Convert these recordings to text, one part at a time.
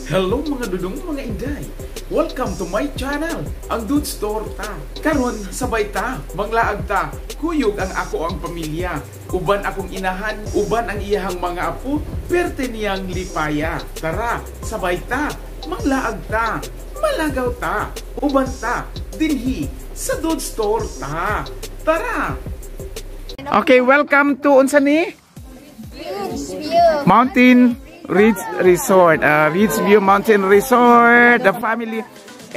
Hello, mga dudong, mga inday! Welcome to my channel, ang Dudes Torta. Karon sabay ta, manglaag ta, kuyog ang ako ang pamilya. Uban akong inahan, uban ang iyahang mga apo, perte niyang lipaya. Tara, sabay ta, manglaag ta, malagaw ta, uban ta, dinhi sa Dudes Torta. Tara! Okay, welcome to unsa ni? Mountain Ridge Resort. Ridge View Mountain Resort, the family.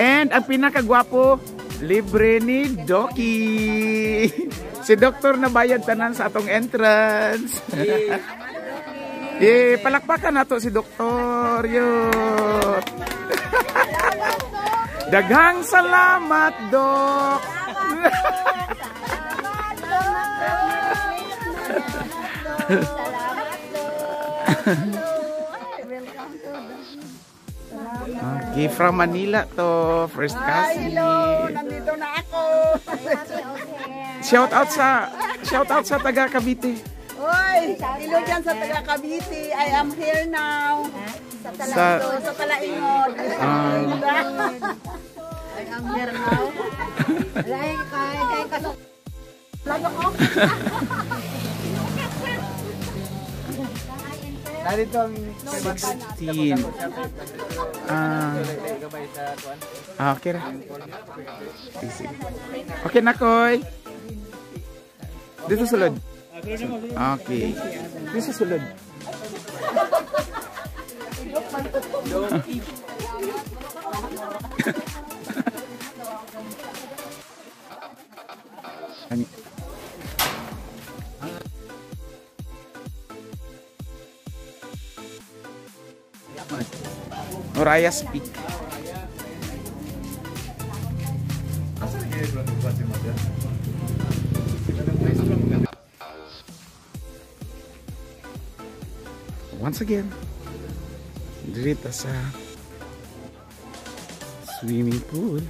And ang pinakagwapo, libre ni Doki. Si Doktor na bayad tanan sa atong entrance. Eh, palakpakan nato si Doktor. Yo. Daghang salamat, Dok. Okay, from Manila to first cousin. Hello, nandito na ako. Shout out sa taga Cavite. Oy, hello dyan sa taga Cavite. I am here now. Sa Sa Talaingod. I am here now. Narito ang 16. Ah, okay ra. Sige. Okay na, Koy. Dito sulod. Okay. Dito sulod. Ani. Noraya Speak. Once again, dito sa swimming pool.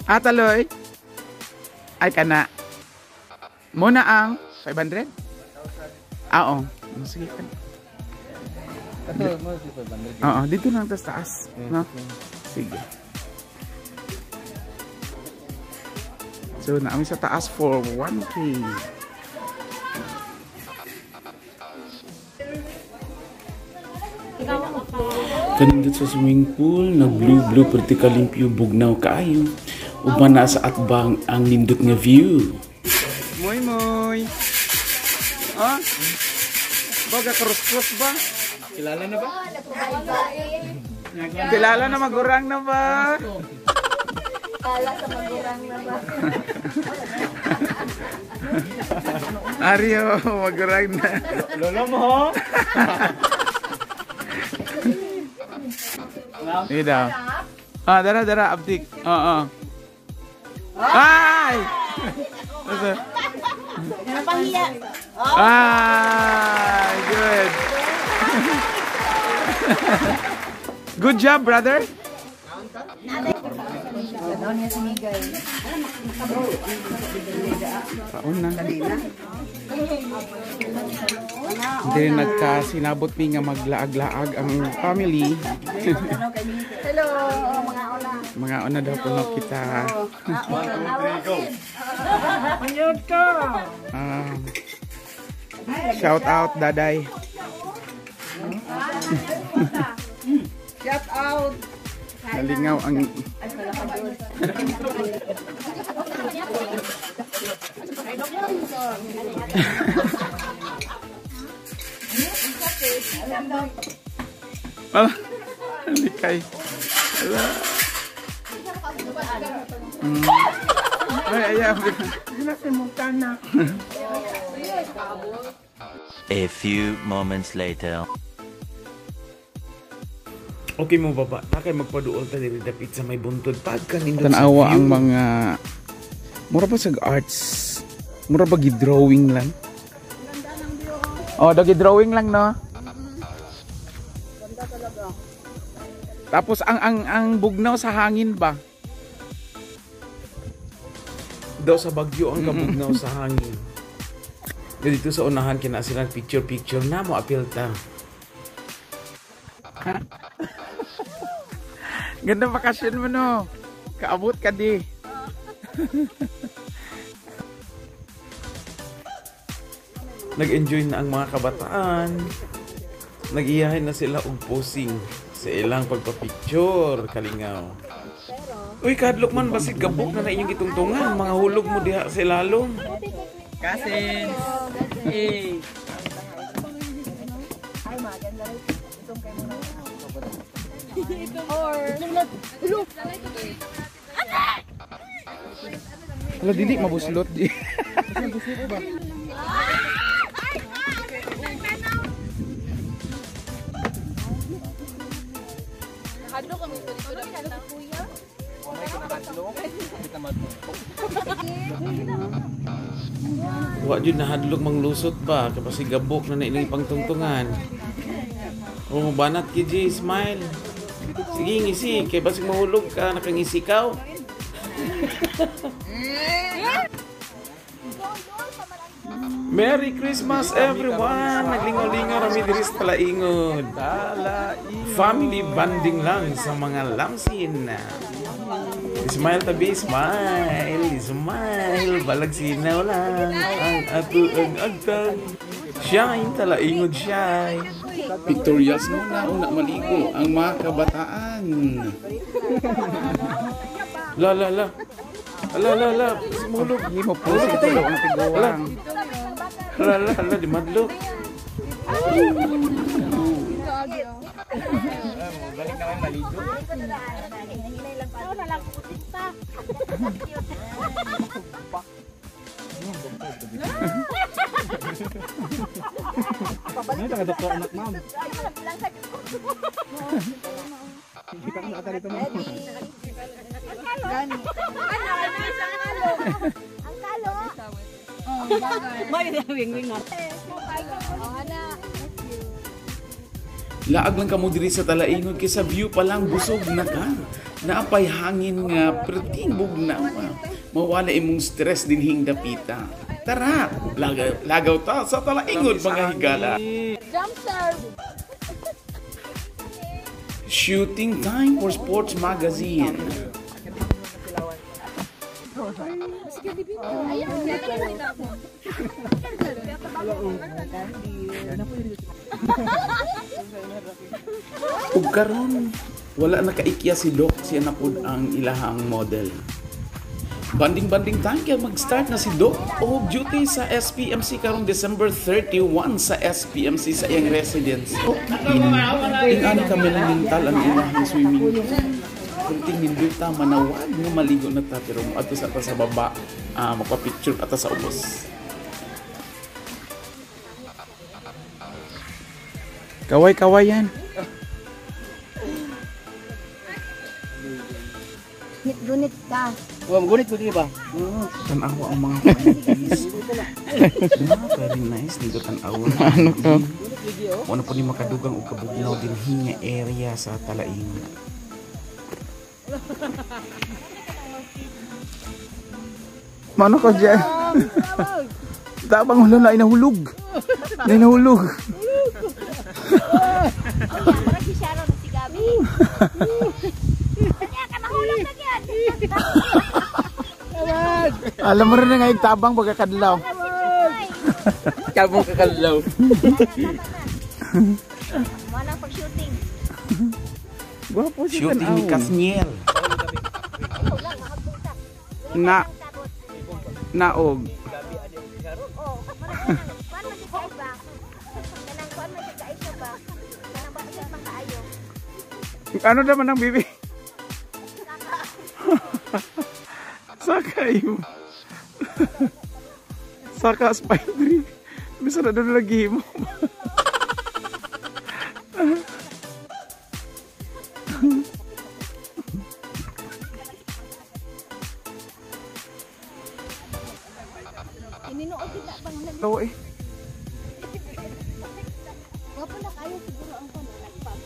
Ataloy, ay kana. Muna ang 500? Ah, oo. Sige ka. Oo, dito lang tas taas, no? Sige. So, naami sa taas for 1K. Kanindot sa swimming pool, nag blue blue perti kalimpyo, bugnaw kaayo. Uban na sa atbang ang nindot nga view. Moy moy. Ah? Baga cross-cross ba? Kilala na ba? Kilala na magurang na ba? Kala sa magurang na ba? Aryo, magurang na. Lolo mo? Hindi daw. Ah, dara, dara, abdik. Oo. Ay! Napahiya. Ay, good. Good job, brother. Taon na. Hindi rin nagkasinabot mi nga maglaag-laag ang family. Hello, mga una. Mga una daw kuno kita. 1, 2, 3, go! Manyod ka! Shout out, Daday. Shout out! Nalingaw ang... Wala. Likay. Wala. Ay, ayaw. A few moments later. Okay mo baba, ta kay magpaduol ta diri dapit sa may buntod pagkanindot sa Tanawa view. Ang mga mura pa sa arts. Mura ba gi-drawing lang? Oh, dagi drawing lang, no? Ganda talaga. Tapos ang bugnaw sa hangin ba? Daw sa Bagyo ang kabugnaw sa hangin. Dito sa unahan kina silang picture picture na mo apil ta. Ganda bakasyon mo no. Kaabot ka di. Nag-enjoy na ang mga kabataan. Nag-iyahin na sila og posing sa ilang pagpapicture, kalingaw. Uy, kadlok man basig gabok na na inyong gitungtungan, mga hulog mo diha sa ilalom. Cousins! Hey! Hala, dili mabuslot di. Wa jud nahadlok manglusot ba kapag gabok na na ilang pangtungtungan. O banat kiji smile. Sige ngisi kay basig mahulog ka nakangisi kaw. Merry Christmas everyone! Naglingaw-lingaw rami diri sa Talaingod. Family bonding lang sa mga lamsin. Smile tabi, smile, smile. Balag sinaw lang ang ato ang agtang. Shine, Talaingod, shine. Pictorials muna, una maligo ang mga kabataan. La, la, la. Ala, la, la. Simulog. Hindi mo po sa tulog ang tiguang. Ala, la, ala, di madlok. Balik na kayo maligo. Ano yung doktor anak ma'am? Kita ko na dito ma'am. Ang kalo. Laag lang kamo diri sa Talaingod kay sa view pa lang busog na ka. Naapay hangin nga perting bugnaw. Mawala imong stress dinhing dapita. Tara, lagaw, lagaw ta sa Talaingod mga higala. Jump serve. Shooting time for Sports Magazine. Ug karon wala nakaikya si Doc, siya na pud ang ilahang model. Banding-banding time kaya mag-start na si Doc og duty sa SPMC karong December 31 sa SPMC sa iyang residence. Ingani kami lang mental ang ilahang swimming pool. Kunting ninduta manawag nga maligo na ta pero moadto sa ta sa baba, magpa-picture pa ta sa ubos. Kaway-kaway yan. Gunit ka. Wah, gunit ko di ba? Tanawa ang mga families. Very nice nito tanawa. Ano ka? Ano po ni makadugang og kabugnaw din nga area sa Talaingod. Mano ka dyan? Tabang wala na inahulog. Na inahulog. Para si Sharon at si Gabi. Kanya ka mahulog na yan. Alam mo rin na ngayon tabang pagkakadlaw. Kabong kakadlaw. Manang pag-shooting. Gwapo siya Shooting ni Kasniel. Na naog. Oh, kuan man siya ba? Kanang kuan man siya kaayo ba? Kanang ba siya man kaayo? Ano naman ang bibi? Saka yun. Saka spider. Bisa na doon lagi mo. Ininuod gid na bang Oo eh. Wapo na kayo siguro ang kuan nagpag.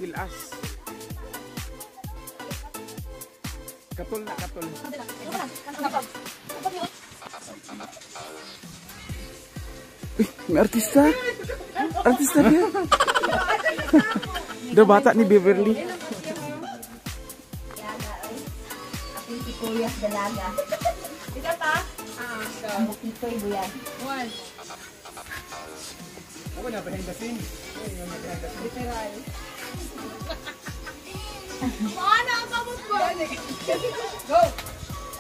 Tilas. Katol na katol. Uy, may artista. Artista niya. Do bata ni Beverly. Ako si Kuya Dalaga. Isa pa? Ang bukitoy buyan. One. Ako na behind the scene. Literal. Paano ang kamot ko? Go!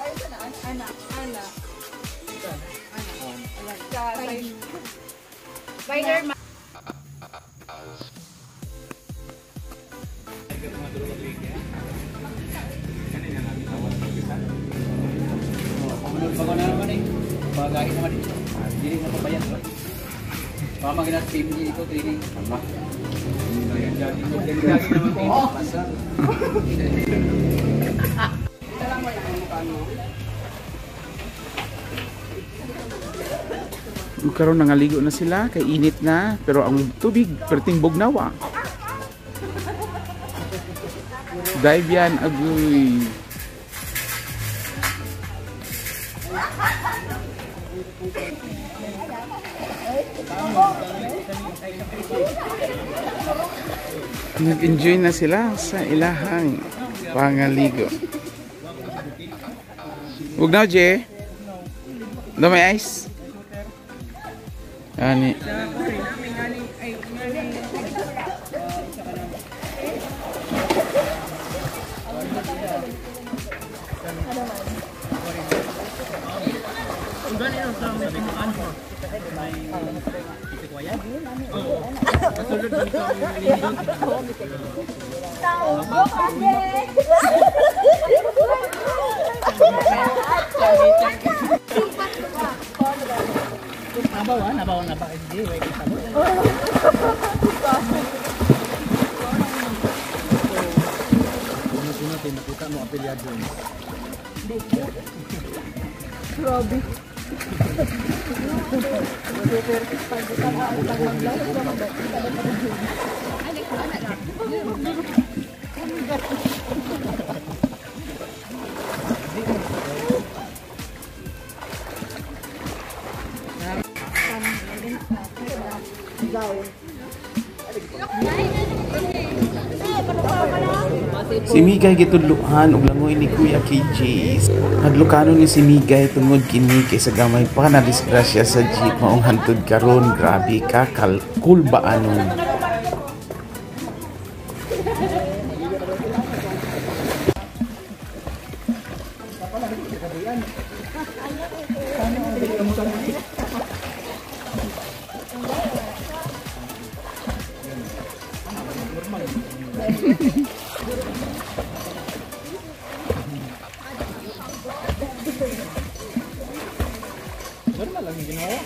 Ay, na. Ana. Ana. Ana. Spider-Man. Bago na naman eh. Pagahin naman dito. Hindi na pabayad. Baka magina team dito, training. Karon nangaligo na sila kay init na pero ang tubig perting bugnawa. Dive yan agoy. Nag-enjoy na sila sa ilahang pangaligo. Huwag na, Jay. Do may ice? Ani. Nabaw na ba? Hindi, wait. Sunod-sunod, makita mo apelyado. Grabe. Si Migay gitudluhan og langoy ni Kuya KJ. Hadlokano ni si Migay tungod kini kay sa gamay pa na disgrasya sa jeep maong hantod karon. Grabe ka kalkulbaanon. Normal lang yung ginawa.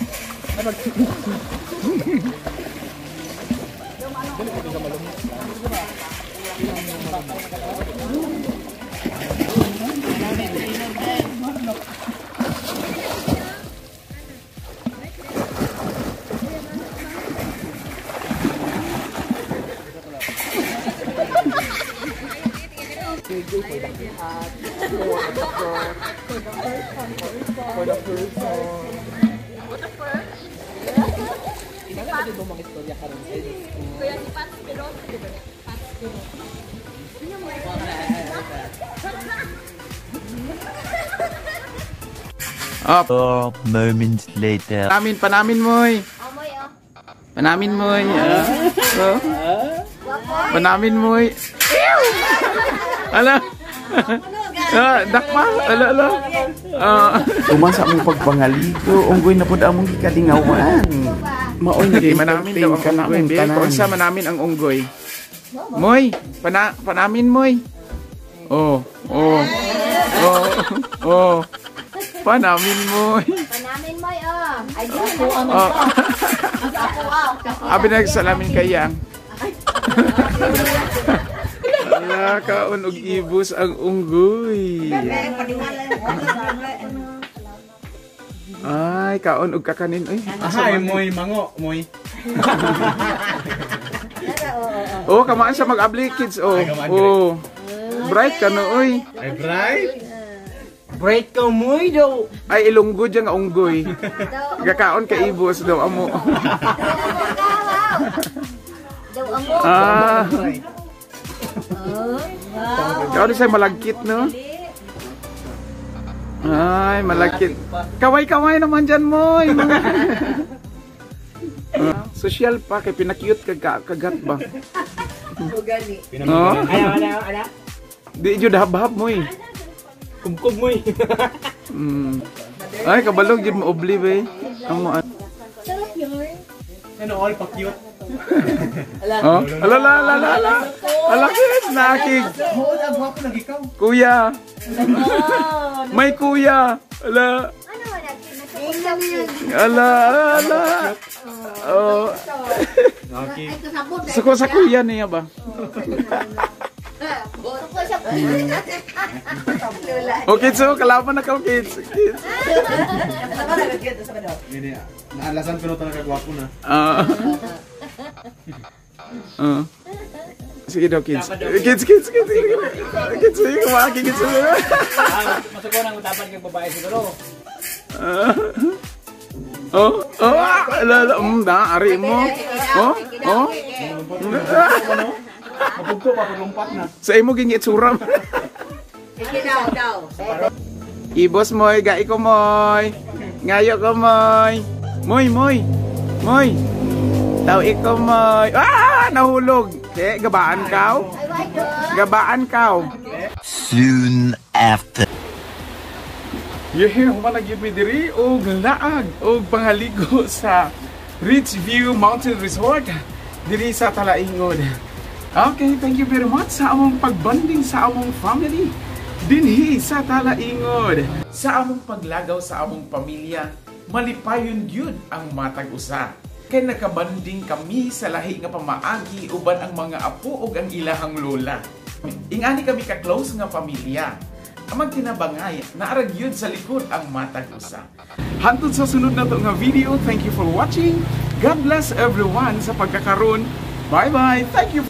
Kuya si Pat Pero, di ba? Pat Pero. Up. 4 moments later. Panamin, panamin moy. Amoy oh. Panamin moy. Oh. Panamin moy. Ala. Dakpa. Ala, ala. Umasa mong pagpangaligo, unggoy na pud among gikalingawan. Maoy na manamin daw ang unggoy. Be. Kung sa manamin ang unggoy. Moy, panamin moy. Oh, oh. Oh, oh. Panamin moy. Panamin moy oh. Ay di na. Oh. Ako ah. Abi nagsalamin kayang. Ala, kaon og ibus ang unggoy. Ay, kaon og kakanin. Ay, asa Ay, man? moy mango, moy. Oh, kamaan siya mag-abli, kids. Oh, oh. Bright ka no, oy. Ay, bright. Bright ka mo daw. Ay, ilunggo dyan nga unggoy. Gakaon ka ibos daw, amo. Daw amo. Ah. Kaon siya malagkit, no? Ay, malagkit. Kaway-kaway naman dyan, moy. Social pa, kay pinakute kag kagat ba? No? Ala, ala, ala. Di jud habhab moy. Kumkum mo eh. Ay, kabalog jud mo obli ba eh. Amo. Sarap yun. Ano, all pa-cute. Oh, ala ala ala ala. Ala, ala kids nakig. Oo, ang gwapo lagi ikaw. Kuya. May kuya. Ala. Ano man nag Ala ala. Oh. Okay. Ay, kasabot. Suko sa kuya niya ba? Suko sa kuya. Okay, so kalaban na ka, kids. Kids. Hindi, naalasan ko na talaga gwapo na. Ah. Ah. Sige daw, kids. Kids, kids, kids. Kids, sige, kumaki, kids. Ah, masuko nang utapan kay babae siguro. Ah. Oh, ah, ala, ala, na, ari mo. Oh. Mapugto pa, paglumpat na. Sa imo ging itsura. Sige daw, daw. Ibos moy, gai ko moy. Ngayo ko moy. Moy, moy. Moy. Taw iko moy. Ah, nahulog. Eh, gabaan kaw. Ay, why do? Gabaan kaw. Soon after. Yeah, human na gyud mi diri og laag og pangaligo sa Ridgeview Mountain Resort diri sa Talaingod. Okay, thank you very much sa among pagbanding sa among family dinhi sa Talaingod. Sa among paglagaw sa among pamilya, malipayon gyud ang matag usa. Kay nakabanding kami sa lahi nga pamaagi uban ang mga apo ug ang ilahang lola. Ingani kami ka close nga pamilya. Ang magtinabangay, naarag yun sa likod ang matag usa. Hantod sa sunod na to nga video, thank you for watching. God bless everyone sa pagkakaroon. Bye-bye. Thank you.